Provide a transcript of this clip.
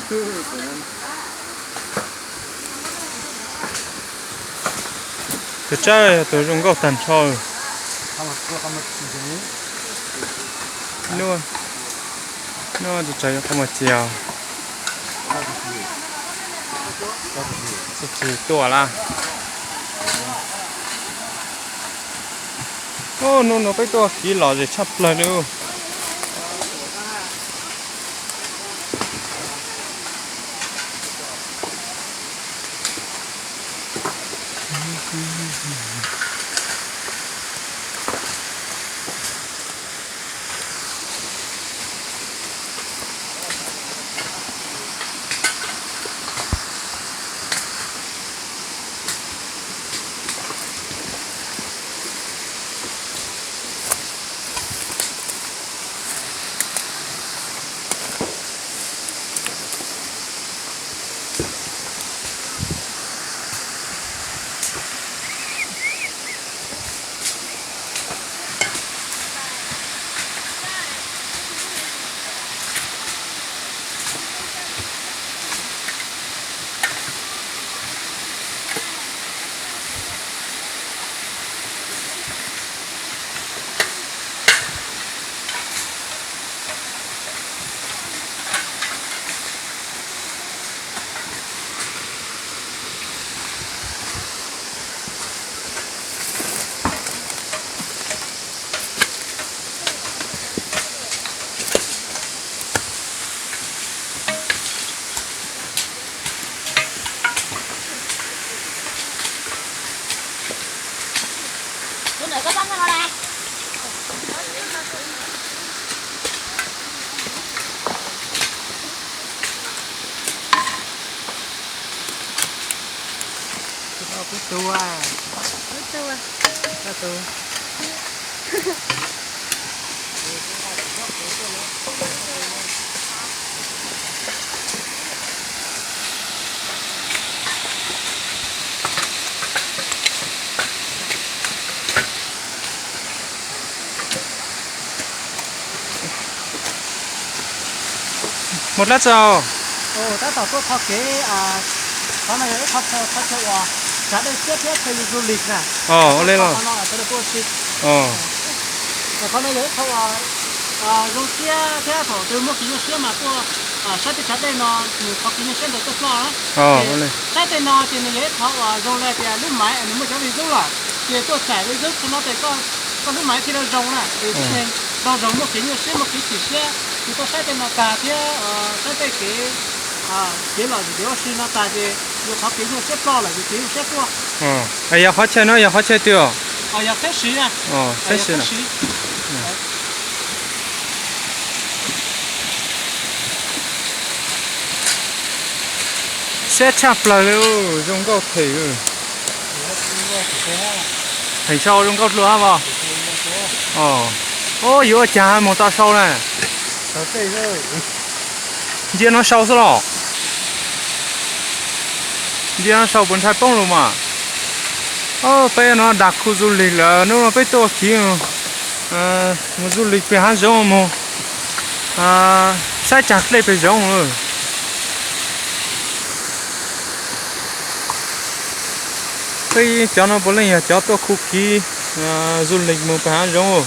Tus tsawb yog tus zoo nkauj tag nrho. Nub, nub tus tsawb yog qhov muag txias. Tsis tuaj lawm. Ub, hnub no peb tuaj kiv lom zem tshaj plaws li. Kuv tus, kuv tus, kuv tus. Mus dab tsi? Tab tom tuaj tho kev, qhov no yog ib qho chaw uas tsav dej siab thiab chaw du lịch na. Ua li los. Qhov no yog ib qho uas zoo siab thiab thaum twg muaj kev nyuaj siab mas tuaj saib tej tsav dej no, nws qhov kev nyuaj siab ntawd tuaj ploj na. Saib tej no ces nws yog ib qho uas zoo li tias lub maiv nws muaj cov vij zub lawm, ces tuaj tsaim vij zub qhov no ces koj lub maiv thiaj li zoo na. Ces tib neeg tau zoo muaj kev nyuaj siab muaj kev chim siab ces tuaj saib tej no tag thiab saib tej kev, kev lom zem kev ua si no tag ces yus qhov kev nyuaj siab ploj lawm yus kev nyuaj siab tuaj. Yog qhov chaw no yog qhov chaw twg? Yog Txhiab Siv na. Txhiab Siv. Siab tshaj plaws li, zoo nkauj them. Theem sau zoo nkauj dlua hab os. Ub, yuav ua caag mus tau sau na? Ntsia no sau xwb los? Ntsia no sau puas ntshai poob lug mas? Peb no dag khu du lịch lawm, hnub no peb tuaj kiv mus du lịch pem hav zoov mus saib caag dlej pem zoov. Peb cov no puav leej yog cov tuaj khu kiv du lịch mus pem hav zoov.